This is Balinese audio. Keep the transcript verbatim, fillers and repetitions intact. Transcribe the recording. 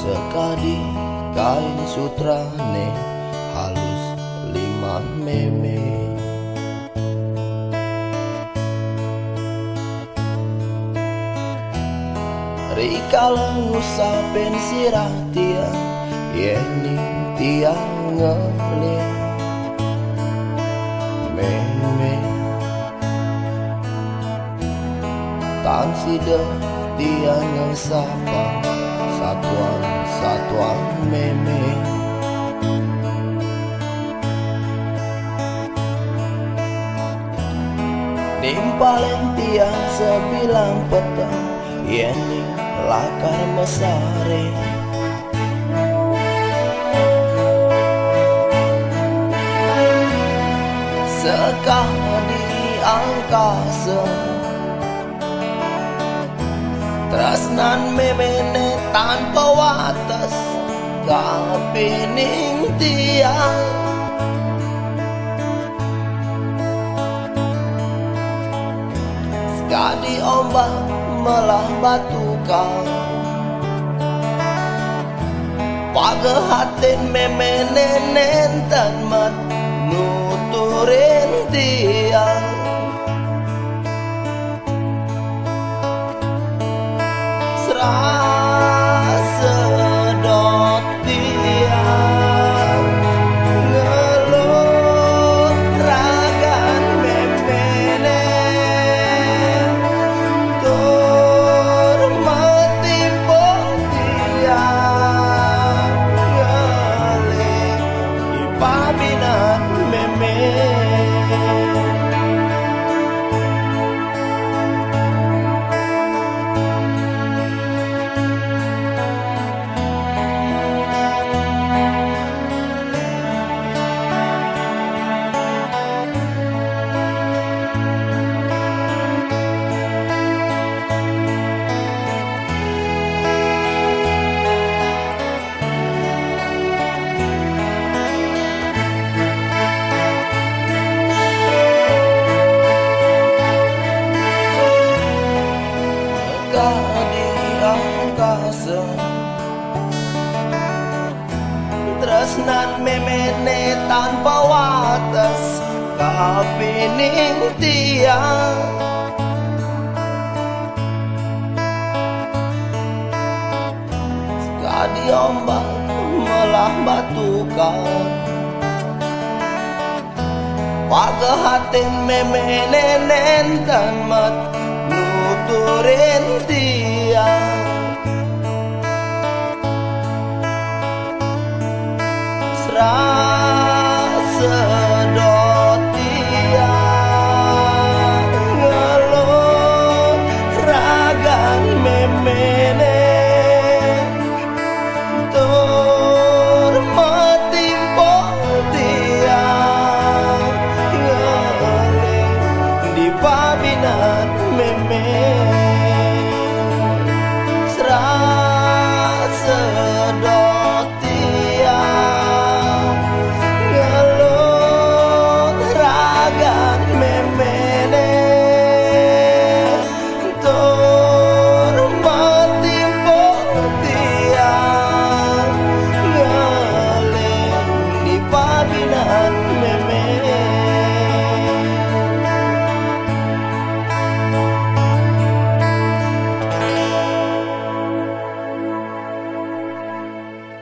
Sekadi kain sutrane halus liman meme. Rikala ngusapen sirah tiang, yening tiang ngelih meme. Tan sida tiang ngesapang satuan-satuan meme. Nimpalin tiang sabilang peteng, yening lakar masare. Sekadi angkasa, tresnan memene tanpa wates, kapining tiang. Sekadi ombak melah batu kal, pagehatin memene nenten met nuturin tiang. Serasa dot tiang ngelut ragan memene, tur matimpung tiang ngelih ipabinan meme. Kadi angkasa, tresnan memene tanpa wates, kapining tiang. Sekadi ombak melah batu kal, pagehatin memene nenten met nuturin